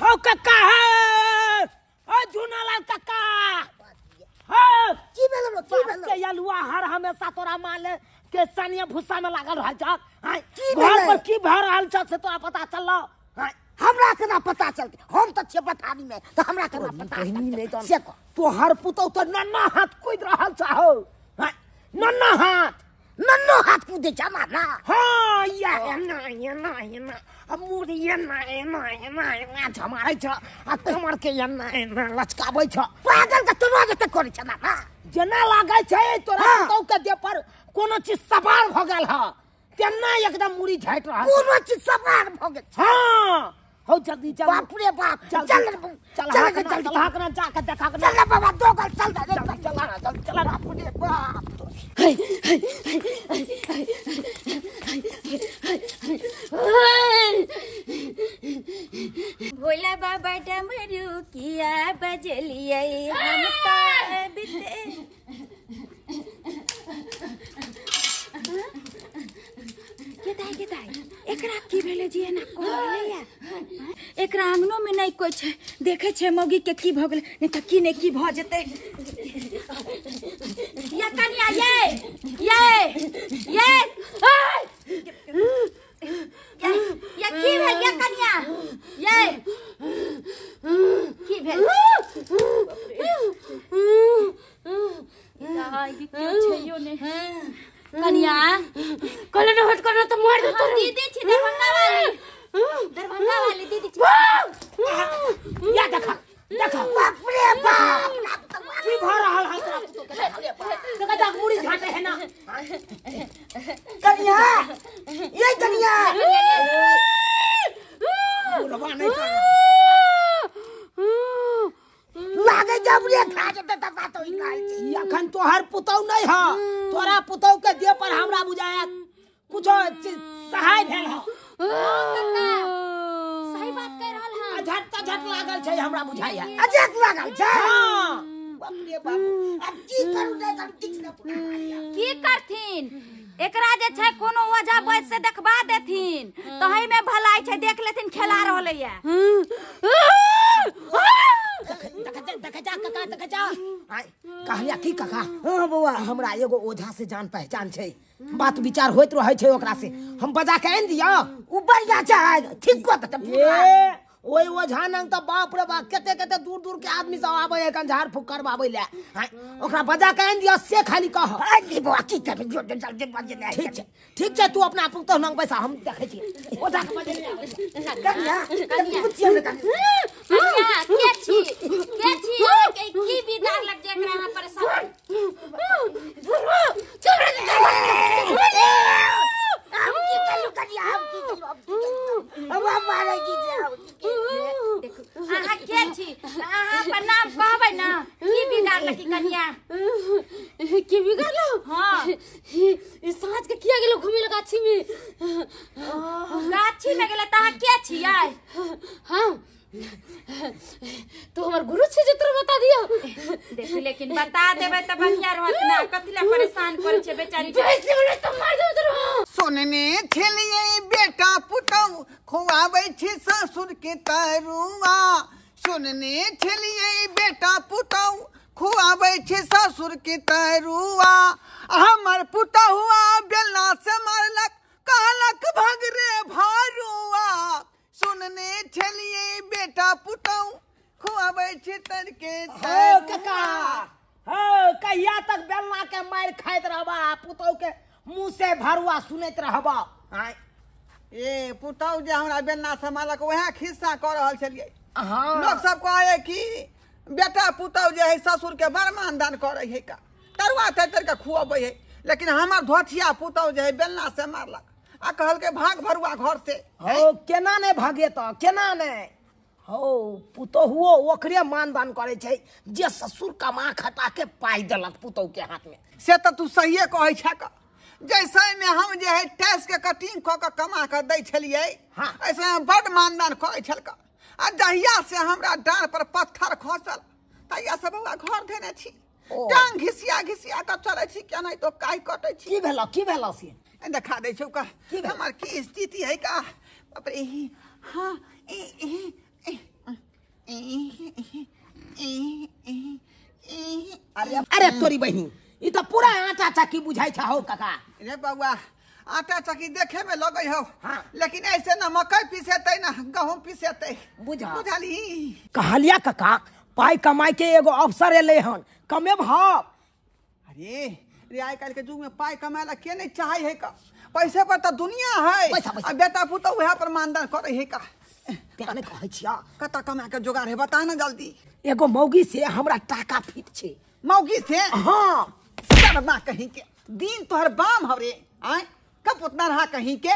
हौ कक्का है ओ झुनालाल कक्का हौ की भेलो की भेलो के यलुआ हर हमेशा तोरा माल के सनिया भुस्सा में लागल रह जा। हां की घर पर की भर रहल छ से तोरा पता चललो? हां हमरा केना पता चलते, हम त छे पथारी में त हमरा केना पता नहीं से तोहर पुतौ त नन्ना हाथ कूद रहल छ हौ। हां नन्ना हाथ नन्नो हाथ कूदे छ ना। हां या ना या ना या ना अब मुड़ी या ना या ना या ना या झमारै छ आ कमर के या ना या ना लचकाबै छ। पागल के तोरा जते करै छ ना जेना लागै छै तोरा पुतौ के देह पर कोनो चीज सवार भ गेल ह तेना एकदम मुड़ी झाटि रहल कोनो चीज सवार भ गेल। हां हो जल्दी चल। बाप रे बाप चल चल चल चल चल जा के देखा चल बाबा दो गल चल चल चल चल चल। बाप रे बाप भोला बाबा डमरू किया बजलिए हम ताबिते। के दाई एकरा की भेलै जी एना को भेलैया? एकरा आंगनो में नहीं कोई छै, देखे छै मौगी के की भ गेलै, नहीं त की ने की भ जेतै। या कनिया ये ये ये या की भेल या कनिया ये की भेल? ई छैयो ने कनिया कहले न हट कर त मार दे तोरा। दीदी छी दरभंगा वाली, दरभंगा वाली दीदी छी। या देखा देखा बाप रे बाप की भ रहल है तोरा पुतौ के? देखा जा मुड़ी झाटे है ना कनिया ये कनिया बोलबा नहीं कर लागे जब रे खा जेतै त बात होई काल छी। अखन तोहर पुतौ नहीं ह, तोरा पुतौ के देह पर हमरा बुझाया कुछो सहाय भेल ह। सही बात कह रहल ह। झट त झट लागल छै हमरा बुझाया। अजक लागल छै। हां बाप रे बाप अब की करू नै करू किछ न पता। की करथिन एकरा जे छै कोनो ओझा वैद्य से देखबा देथिन तही में भलाई छै, देख लेथिन खेला रहलैया। देख जा काका देख जा। कहलिया की काका? हां बौआ हमरा एगो ओझा से जान पहचान छै, बात विचार होइत रहै छै ओकरा से, हम बजा के आनि दियौ उ बढ़िया छै ठीक कऽ देतै। ए ओइ ओझा नंग त बाप रे बाप कते कते दूर दूर के आदमी सब आबै है झाड़ फूक करबाबै ले। ओकरा बजा के आनि दियौ से खाली कह। आनि बौआ की करबै जो जल्दी बजे नै। ठीक छै ठीक छै तू अपना पुतहु नंग पैसा हम देखै छियै ओझा के बजे नै आबै। कनिया कनिया पुछियौ ने कनिया के छी के की बिदार लग जे एकरा अहाँ परेशान चुप रे। हम की करू कनिया हम की करू हम मारे की जाऊ। देखू अहाँ के छी, अहाँ अपन नाम कहबै ना की बिगाड़ल की कनिया? की बिगाड़लो? हां ई साँझ के किया गेलो घूमे लगा गाछी में? गाछी में गेलै त अहाँ के छियै? हां तू हमर गुरु छे जे तोरा बता दियो। देखू लेकिन बता देबै त बढ़िया रहत ना, कथि ला परेशान करै छै बेचारी के। बेसी बोले त मार देब तोरा। सुनने छलियै बेटा पुतौ खुआबै छी ससुर के तरुआ। सुनने छलियै बेटा पुतौ खुआबै छी ससुर के तरुआ। हमर पुतहुआ बेलना से मारलक कहलक भग रे भारुआ। सुनने छलियै बेटा पुतौ खुआबै छी तर के हो काका हो कहिया तक बेलना के मार खाइत रहबा पुतौ के मुंह से भरुआ सुनैत रहबा? ए पुतौ जे हमरा बेलना से मारलक वएह खिस्सा कऽ रहल छलियै। हाँ लोक सब कहै कि बेटा पुतौ जे है ससुर के बड़ मानदान करै है का तरुआ तर तर के खुअबै है, लेकिन हमर धोथिया पुतौ जे है बेलना से मारलक आ कहलकै भाग भरुआ घर से। हो केना नहि भागे त केना नहि? हो पुतहुओ ओकरे मानदान करै छै जे ससुर कमा खटा के पाइ देलक पुतहु के हाथ में। से त तू सहिए कहै छक। जैसे में हम जे है टैक्स के कटिंग कऽ के कमा के दै छलियै ऐसे में बड मानदान करै छलक। आ जहिया से हमरा डाँड़ पर पत्थर खसल तहिया से बौआ घर धेने छी, टांग घिसिया घिसिया के चलै छी केना तो काहि कटै छी। की भेल की भेल से देखा दै छौ का हमर की स्थिति है का। बाप रे। हाँ ए ए तोरी बहिनी ई त पूरा आटा चक्की बुझाइ छ हौ काका। रे बौआ आटा चक्की देखे में लगै हौ। हाँ। लेकिन ऐसे न मकई पिसेतै न गहूम पिसेतै। बुझा बुझली। कहलिया काका पाई कमाई के एगो अवसर एलै हन, कमेब हब। अरे रे आइ काल्हि के युग में पाई कमाए ला के नहीं चाहे है का, पैसे पर तो दुनिया है। पैसा, पैसा। आ बेटा पुतहु उहे पर मानदान करे है का। तें नहि कहै छिया कतऽ कमा के जोगाड़ है बता ना जल्दी। एगो मौगी से हमरा टाका फिट छै। मौगी से? हाँ। शर्मा कहीं के दिन तोहर बाम हव रे, आय कब उतना रहा कहीं के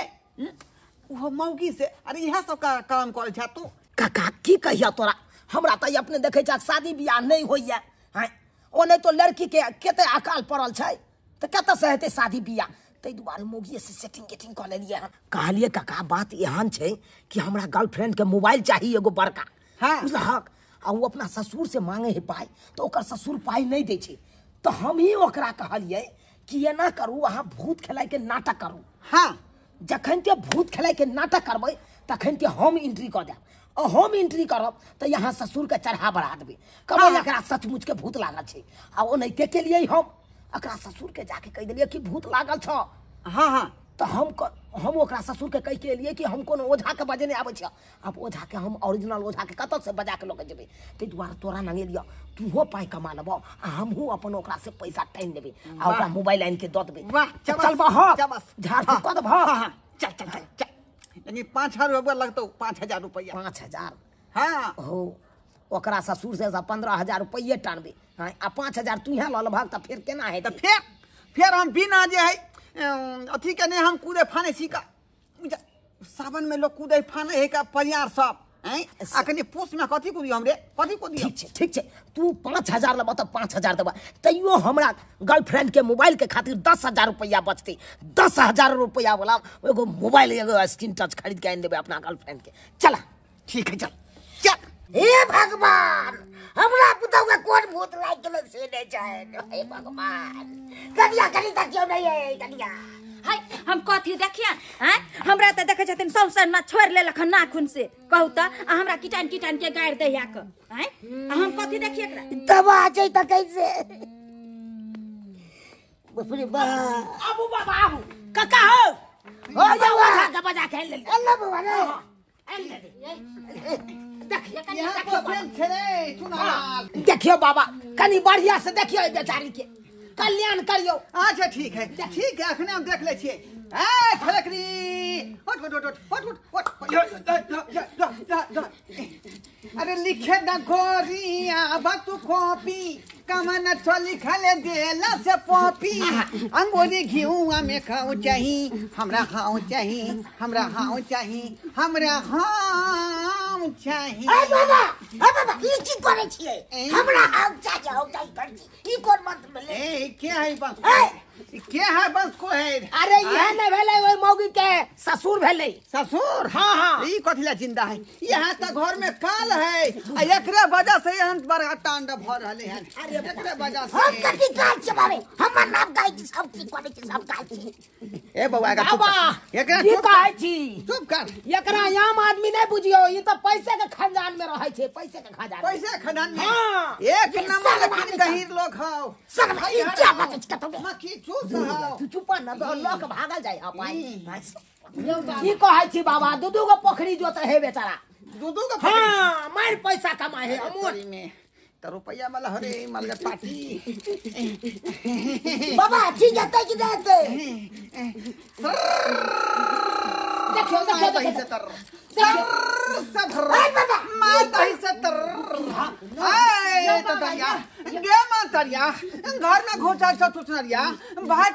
वो मौगी से। अरे इएह सब का काम करे छा तू। काका की कहिया तोरा, हमरा तऽ अपने देखै छ शादी बियाह नहीं होइया। हाँ ओ नहीं तो लड़की के कते अकाल पड़ल छै तऽ कतऽ से हेतै शादी बियाह, ताहि दुआरे मौगिए से सेटिंग गेटिंग कऽ लेलियै हन। कहलियै काका बात एहन छै कि हमरा गर्लफ्रेंड के मोबाइल चाही एगो बड़का। हाँ। बुझलहक? आ ओ अपना ससुर से मांगे है पाइ तऽ ओकर ससुर पाइ नहि दै छै, तऽ हम ही ओकरा कहलियै कि एना करू अहाँ भूत खेलाइके नाटक करू। हाँ। जखन के भूत खेलाइके नाटक करबै तखन के हम एंट्री कऽ देब, आ हम एंट्री करब तऽ यहाँ ससुरके चढ़ा बढ़ा देबै, कहबै एकरा सचमुच के भूत लागल छै। आ ओनाहिते केलियै हम, एकरा ससुरके जाके कहि देलियै कि भूत लागल छ। हाँ हाँ। तऽ हम ओकरा ससुरके कहि के एलियै कि हम कोनो ओझाके बजेने आबै छियै। आब ओझाके हम ओरिजिनल ओझाके कतऽ से बजा के लऽ के जेबै, ताहि दुआरे तोरा नंगेलियौ तूहो पाइ कमा लेबौ आ हमहूँ अपन ओकरा से पैसा टानि लेबै आ ओकरा मोबाइल आनि के दऽ देबै। वाह चलबह झाड़ फूक कऽ देबह। हाँ चल चल चल चल। यानी 5000 रुपया लगतौ। 5000 रुपया? 5000? हाँ। हो ओकरा ससुर से 15000 रुपये टानबै। हाँ आ 5000 तू यहाँ लऽ लेबहक तऽ फेर केना हेतै? तऽ फेर हम बिना जे है अथी के नहीं हम कूदे फाने छी का। सावन में लोग कूदे फाने है का परियार सब हैं, अखनी पूस में कथी कूदियो हमरे, कथी कूदियो? ठीक छै ठीक छै, तू 5000 लेबह तऽ 5000 देबह, तैयो हमरा गर्लफ्रेंड के मोबाइल के खातिर 10000 रुपया बचतै। 10000 रुपया वाला एगो मोबाइल एगो स्क्रीन टच खरीद के आनि देबै अपना गर्लफ्रेंड के। चल ठीक है चल चल। हे भगवान हमरा पुतहु के कोन भूत लागि गेलै से नहि जानि। हे भगवान कनिया कनि तकियौ नहि है कनिया। हाय हम कथी देखिया हैं, हमरा तऽ देखै छथिन सौंसे ना छोड़ि लेलक हन नाखून से, कहू तऽ आ हमरा किटान किटान के गारि दैया के हैं, आ हम कथी देखिए एकरा दबा छै तऽ कैसे। बाप रे बाप। आबू बाबा आबू काका हो हो जाओ ओझा के बजा के आनि लेली। अल्लाह बाबा रे आनि लेली। देखियो बाबा कनि बढ़िया से देखियो बेचारी के कल्याण करियो। अच्छा ठीक है ठीक है, अखने हम देख ले छियै। ए फलकरी उठ उठ उठ उठ उठ उठ। अरे लिखे न गोरिया बतु कॉपी कमन छो लिखल देला से पॉपी, अंगोरी घिउआ में खाओ चाही हमरा, खाओ चाही हमरा, खाओ चाही हमरा, खाओ चाही। ए बाबा ए बाबा ई की करै छियै? हमरा खाओ चाही खाओ चाही करै छी, ई कोन मंत्र भेलै? ए के है बस, के है बस को है? अरे इहे नै भेलै ओइ मौगी के ससुर भेलै। ससुर? हाँ हाँ। ई कथी ला जिंदा है? यहाँ त घर में काल है आ एकरे वजह से एहन बड़का तांडव भ रहलै हन। अरे एकरे वजह से हम कथी काज छै बाबे, हमर नाम गाय छी सब की करै छी सब काज छी। ए बौआ एकरा बाबा एकरा की कहै छी? चुप कर। एकरा आम आदमी नै बुझियौ, ई त पैसे के खजान में रहै छै, पैसे के खजान, पैसे खजान में। हां एक नंबर के गहीर लोग हौ सब। ई क्या बात छै कतौ मक्खी चूस हौ। तू चुप न तो लक भागल जाय हा पाई। की कहै छी बाबा, दू दू गो पोखरी जोत है बेचारा, दू दू गो पोखरी। हां मार पैसा कमाए है अमोर में त रुपया वाला हरे माल पार्टी। बाबा ठीक है कि नहीं? देखियो देखियो देखियो घर में घोचा चतुसरिया बाहर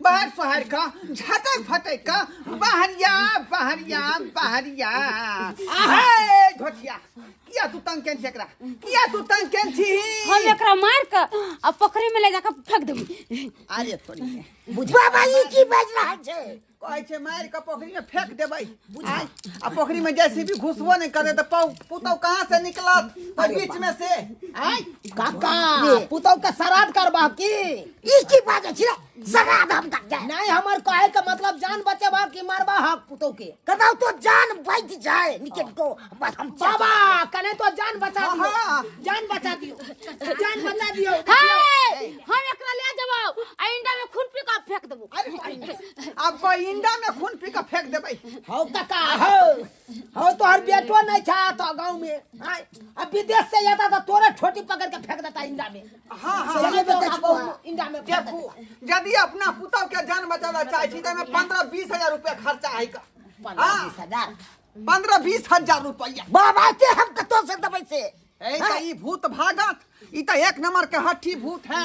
बाहर सोहर का झटक फटक का बहरिया बहरिया बहरिया। हे झोटिया किया तू तंग केन छी एकरा, किया तू तंग केन छी? हम एकरा मार के आ पोखरी में ले जाके फेंक देबै। अरे थोड़ी बाबा ई की बाज रहल छै? कहै छै मारि के पोखरी में फेंक देबै। आ पोखरी में जैसे भी घुसबो नहीं करे तो पुतौ कहाँ से निकलत बीच में से? आय काका पुतौ के श्राद्ध करबह की? ई की बाजै छी रे? सगा दम तक जाए नहीं हमर कहे के मतलब जान बचेबा कि मारबा हक पुतो के कदाउ तो जान बच जाए निकल को बस हम बाबा कने तो जान बचा दियो जान बचा दियो जान बचा दियो हे हम एकरा ले जबौ आ इंडा में खून पी के फेंक देबो। अरे अब इंडा में खून पी के फेंक देबै। हौ काका हौ हौ तोहर बेटो नहीं छा तो गांव में अब विदेश से आता तो तोरे छोटी पकड़ के फेंक देता इंडा में। हां हां चले बेटा इंडा में देखू यदि अपना पुतौ के जान बचाना चाहे छी त में 15-20 हजार रुपया खर्चा है का। 15-20 हजार 15-20 हजार रुपया बाबा के हम कतो से देबै से। ए त ई भूत भागत ई त एक नंबर के हट्ठी भूत है।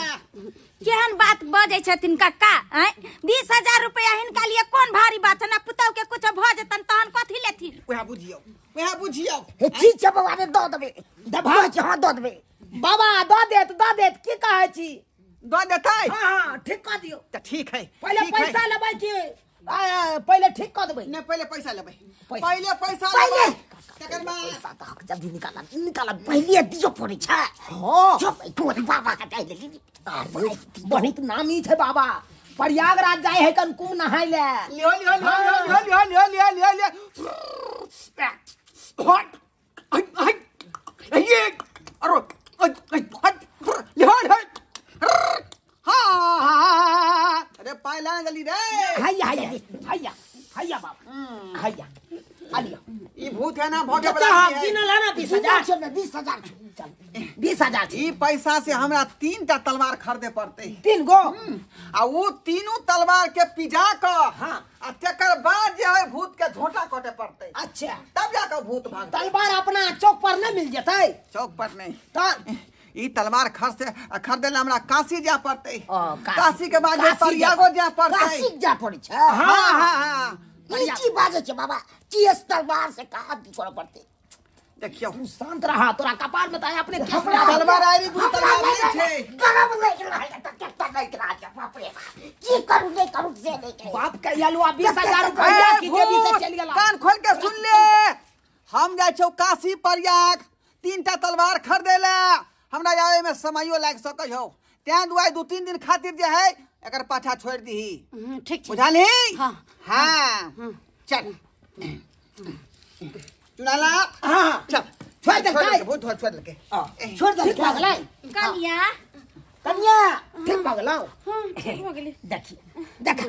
केहन बात बजै छथिन काका हैं 20,000 रुपया हिनका लिए कोन भारी बात छै ना पुतौ के कुछ भ जेतन तहन कथि लेथिन। वएह बुझियौ वएह बुझियौ। हे ठीक छै बाबा ने the देबै दबा हां the देबै बाबा the देत की कहै छी the देतै। हां हां ठीक क दियौ त ठीक है। पहिले पैसा लेबै कि पहिले ठीक क देबै? नै पहिले पैसा लेबै पहिले पैसा लेबै तकर बाद पैसा त जल्दी निकाल निकाल पहिले दियो पड़ै छै। हां चुप तोर बाबा के दे लेली। बहुत नामी छै बाबा प्रयागराज जाय है कन कुंभ नहाय ले। लियो लियो लियो लियो लियो लियो लियो लियो हट ये अरे लियो लियो हां अरे पायला जल्दी रे। हैया हैया हैया हैया बाबा हैया आलिया ई भूत है ना भगे बला है गिनल है ना 20,000 चल 20,000 चल 20,000 ई पैसा से हमरा 3 टा तलवार खरीदे पड़ते 3 गो आ उ तीनों तलवार के पिजा क हां आ तकर बाद जे है भूत के झोंटा काटे पड़ते। अच्छा तब जाके भूत भाग। तलवार अपना चौक पर न मिल जतै? चौक पर नहीं त ई तलवार खरीदे ला हमरा काशी जाय पड़ते। काशी के बाद प्रयागो जाय पड़ते। काशी जाय पड़ै छै। हां हां हां ई की बाजै छै बाबा की तलवार से का करऽ पड़ते? देखियो तू शांत रहा तोरा कपार में त अपने तलवार आइरी दू तलवार नहीं छै गरम लागि रहल छै त केतना लागि रहल छै बाप रे बाप की करू नहीं करू से नहीं के बाप के यलुआ 20,000 रुपया की जेबी से चल गेला। कान खोल के सुन ले हम जाय छौ काशी प्रयाग 3 टा तलवार खरीदे ला हमरा आवे में समयो लागि सकै हौ तें दुआरे 2-3 दिन खातिर जे है एकर पाछा छोड़ दीही। ठीक छै बुझलही? हां हां चल चुनाला। हां चल छोड़ दे भूत छोड़ दे छोड़ दे ठीक भगलै कनिया कनिया ठीक भगलौ। हां ठीक भ गेलै। देखी देख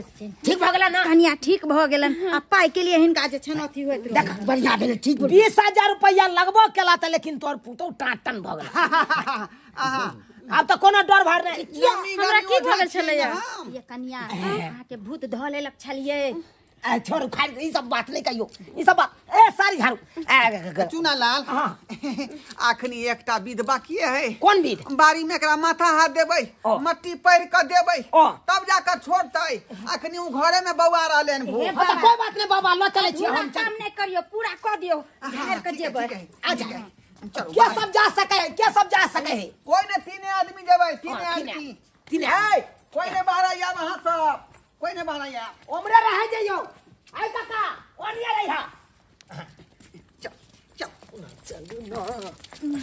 ठीक भगला ना कनिया ठीक भ गेलन आ पाई के लिए हिनका जे छन अथी होइत देख बढ़िया भेल ठीक 20,000 रुपया लगबो केला त लेकिन तोर पुतौ टाटन भ गेल। आब त कोनो डर भर नहीं। हमरा की भ गेल छलैया ये कनिया अहाँ के भूत ध लेलक छलियै। ए छोड़ उखाड़ ई सब बात नहीं कहियो ई सब बात ए सारी झाड़ू चुना लाल। हां आखनी एकटा विध बाकी है। कोन विध? बारी में एकरा माथा हाथ देबै मट्टी पैर के देबै तब जाकर छोड़तै। आखनी उ घरे में बौआ रहलन भूत। हां त कोई बात नहीं बाबा ल चलै छी हम काम नहीं करियो पूरा क दियो झाड़ के जेबै। अच्छा क्या सब जा सके है क्या सब जा सके है? कोई ने 3 आदमी जेबै 3 आदमी 3 है कोई ने बाहर आया वहां सब कोई ने बाहर आया ओमरे रह जइयो। आइ काका ओनिया रहिया चल चल चलू ना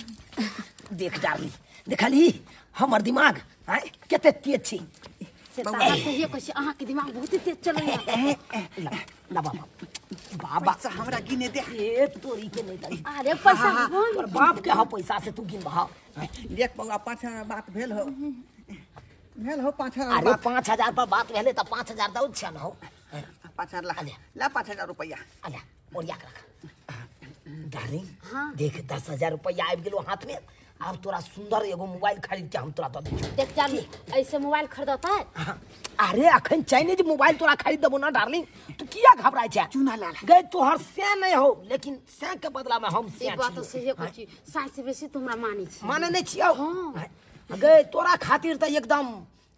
देख डाली देखली हमर दिमाग हैं कते तेज छी से त सही कहै छी अहाँ के दिमाग बहुत तेज चलैया। ना बाबा बाबा पैसा हमरा गिने दे। ए तोरी के नहीं दे। अरे पैसा तोर बाप के हा पैसा से तू गिन बहा। देख बौआ 5,000 बात भेल हो भेल हो 5,000। अरे 5,000 पर बात भेले त 5,000 दौ छै न हो 5,000 ला ला 5,000 रुपया अला ओरिया के रख डार्लिंग। देख 10,000 रुपया आबि गेलो हाथ में। अब तोरा सुंदर एगो मोबाइल खरीद के हम तोरा the they. देख जानी ऐसे मोबाइल खरीदता है। अरे अखन चाइनीज मोबाइल तोरा खरीद देबो ना डार्लिंग तू किया घबराय छै? चुना लाल गए तोहर से नहीं हो लेकिन से के बदला में हम से ई बात तो सही कहै छी साइ से बेसी तुमरा मानै छी माने नहीं छियौ। हां गए तोरा खातिर त एकदम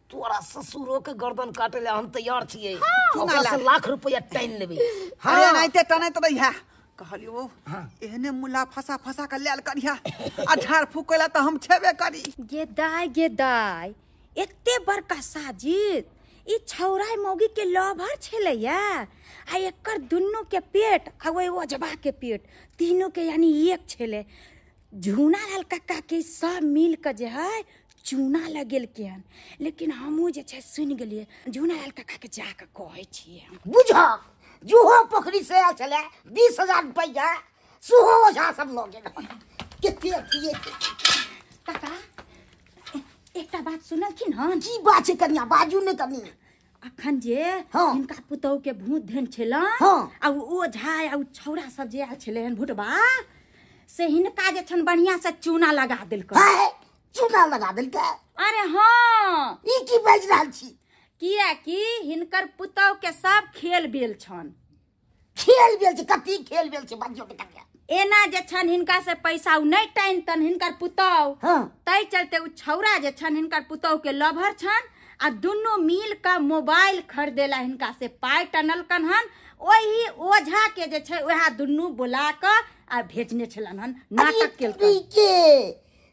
तोरा ससुरो के गर्दन काटे ले हम तैयार छियै। ओकरा से लाख रुपया टाइन लेबै। अरे एनाहिते टनैत रहिया कहलियो एहने मुला फसा फसा के लेल करिया आ झाड़ फूक कैला त हम छेबे करी। गे दाय गे दाय एते बड़का साजिश ई छौरा मौगी के लभर छलैया आ एकर दुन्नू के पेट आ ओइ ओझबा के पेट तीनों के यानी एक छले। झूना लाल काका के सब मिल के जे है चूना लगेलकै हन। लेकिन हमहूँ जे छै सुनि गेलियै, झूनालाल काका के जाके कहै छियै हम। बुझक जूहो पोखरी से आयल छलै 20,000 रुपैआ सुहो ओझा सब लऽ गेल। कते अथिये काका एकटा बात सुनलखिन हन? की बात छै कनिया, बाजू ने कनी। अखन जे हाँ। हिनका पुतहु के भूत धेन छलन हाँ। आ ओझा आ छौड़ा सब जे आयल छलै हन भुटबा से हिनका जे छन बढ़िया से चूना लगा देलकै। चूना लगा देलकै? अरे हाँ। ई की बाजि रहल छी? कियाकि हिनकर पुतहु के सब खेल बेल छन। खेल बेल छै? कथी खेल बेल छै बाजियो के कनिया? एना जे छन हिनका से पैसा उ नहीं टानतन हिनकर पुतहु। हाँ। तै चलते उ छौड़ा जे छन हिनकर पुतहु के लभर छन आ दुनू मिल के मोबाइल खरीदेला हिनका से पाइ टनलकन हन। ओही ओझा के जे छै वएह दुनू बोला के आ भेजने छलन हन, नाटक केलकन के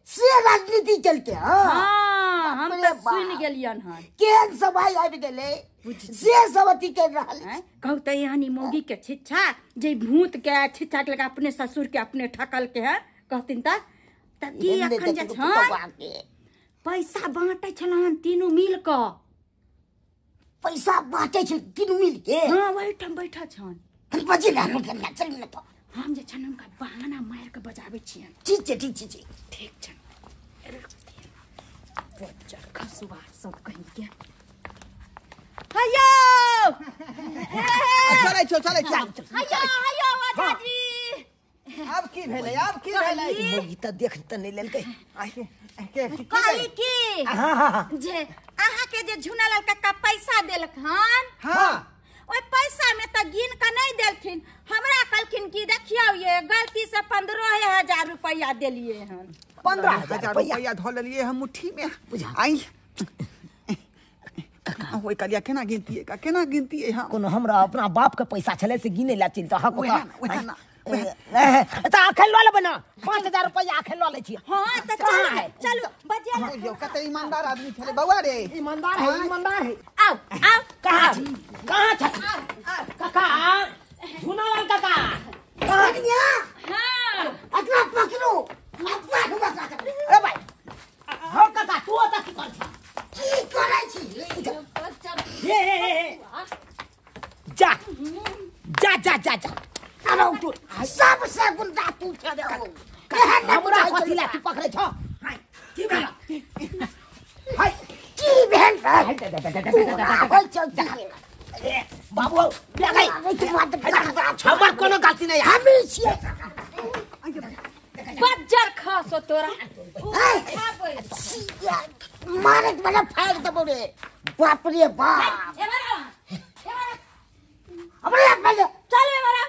से राजनीति केलकै। हाँ, हम तऽ सुनि गेलियन हन। केहन समय आबि गेलै से सब अथी कर रहल। कहू तऽ एहन मौगी के छिच्छा जे भूत के छिच्छा के अपने ससुर के अपने ठकल के है कहथिन तऽ की अखन जे छन पैसा बाँटै छलन तीनू मिल कऽ। पैसा बाँटै छल तीनू मिल के? हाँ, ओहिठाम बैठल छन। चल ने तऽ हम जे छन हुनका बहाना मारि कऽ बजाबै छियनि। ठीक छै, ठीक छै, ठीक छन। खसुआ सब कहीं के हयो चलै छौ, चलै छौ। हयो हयो ओझाजी, आब की भेलै, आब की भेलै? मौगी तऽ देख तऽ नहि लेलकै। कहली की जे अहाँके जे झूनालाल काका पैसा देलक हन, हाँ, ओहि पैसा में तऽ गिन के नहीं देलखिन, हमरा कहलखिन कि देखियौ ये गलती से 15,000 रुपया देलिए हन। 15,000 रुपया धो लेलिए हम मुट्ठी में। आई ओहि कलिया केना गिनतियै, केना गिनतियै हम? कोनो हमरा अपना बाप के पैसा छलै से गिने ला चलि तऽ तऽ अखन लऽ लेबै ने 5,000 रुपया अखन लऽ लै छियै। हाँ तऽ चलू चलू बजिया। बुझियौ कते ईमानदार आदमी छलै बौआ रे। ईमानदार है, ईमानदार है। आउ आउ, कहाँ छी, कहाँ छ काका? झूनालाल काका कहाँ? हाँ अपना पकड़ू, अपना अरे भाई हौ काका, तू ओतऽ की करै छी? की करै छी? हे हे जा जा जा जा जा, अरे तू सबसे गुंडा तू छे रे। हमरा कथी ला तू पकड़ै छ? हाय की भेल? हाय की भेल? बाबू हमर कोनो गलती नहीं, हमी छियै। बज्जर खसो तोरा मारत वाला फाड़ देबो रे। बाप रे बाप, हमरा चल बरा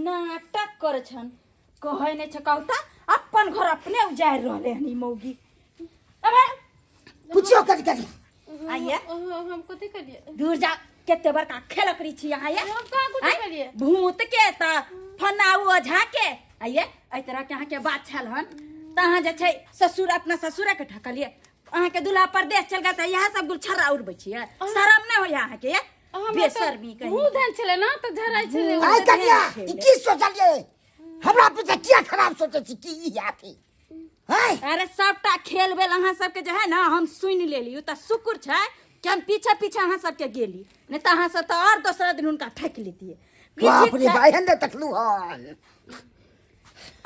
नाटक कर छन कहै नै छ कहता अपन घर अपने उजारि रहले हन ई मौगी। अबे पुछियो कथी कथी आइए हम कथी करिए? दूर जा, कते बड़का खेलकरी छी अहाँ ये। हम कहाँ कुछ करिए? भूत के त फनाउ ओझा के आइए एहि तरह के अहाँके बात छल हन त अहाँ जे छै ससुर अपना ससुरे के ठकलिए, अहाँके दूल्हा परदेश चल गेल त इएह सब गुलछर्रा उड़बै छियै। शरम नहि होइए अहाँके? बेशर्मी कहीं भूत धन छलै ना त झराइ छलै। आइ कनिया ई की सोचलियै? हमरा पीछे किया खराब सोचै छी की ई आथी? अरे सबटा खेल बेल अहाँ सबके जे है ना हम सुनि लेली, त शुक्र छै कि हम पीछे पीछे अहाँ सबके गेली, नहीं तऽ अहाँ सब तऽ और दोसरा दिन हुनका ठकि लेतियै। बाप रे भाई, एहन तकलू हन।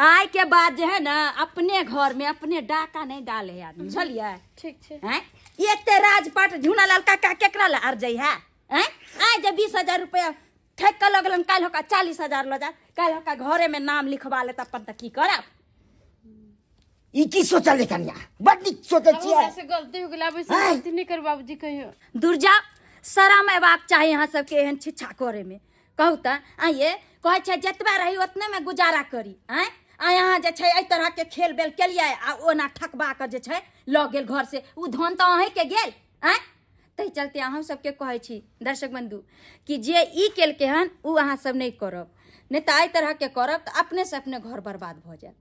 आइ के बाद जे है ना अपने घर में अपने डाका नहीं डाले आदमी, बुझलियै? ठीक छै। हैं एते राजपाट झूनालाल काका केकरा ला अरजै है? हैं आइ जे 20,000 रुपया ठकि कऽ लगलन, काल्हि होका 40,000 लऽ जा, काल्हि होका घरे में नाम लिखवा लेत अपन, तऽ की करब? ई की सोचलियै कनिया? बड नीक सोचै छियै। हमरा से गलती हो गेल, आब ऐसे गलती नहीं कर बाबूजी कहियो। दूर जा, शरम अयबाक चाही अहाँ सबके एहन छिच्छा करे में। कहू तऽ आइए कहै छै जतबा रही ओतने में गुजारा करी। आँय आइ अहाँ जे छै एहि तरह के खेल बेल केलियै आ ओना ठकबा कऽ जे छै लऽ गेल घर से, ओ धन तऽ अहींके गेल। आँय ताहि चलते अहूँ सबके कहै छी दर्शक बंधु कि जे ई केलकै हन ओ अहाँ सब नहि करब, नहि तऽ एहि तरह के करब तऽ अपने से अपने घर बर्बाद भऽ जायत।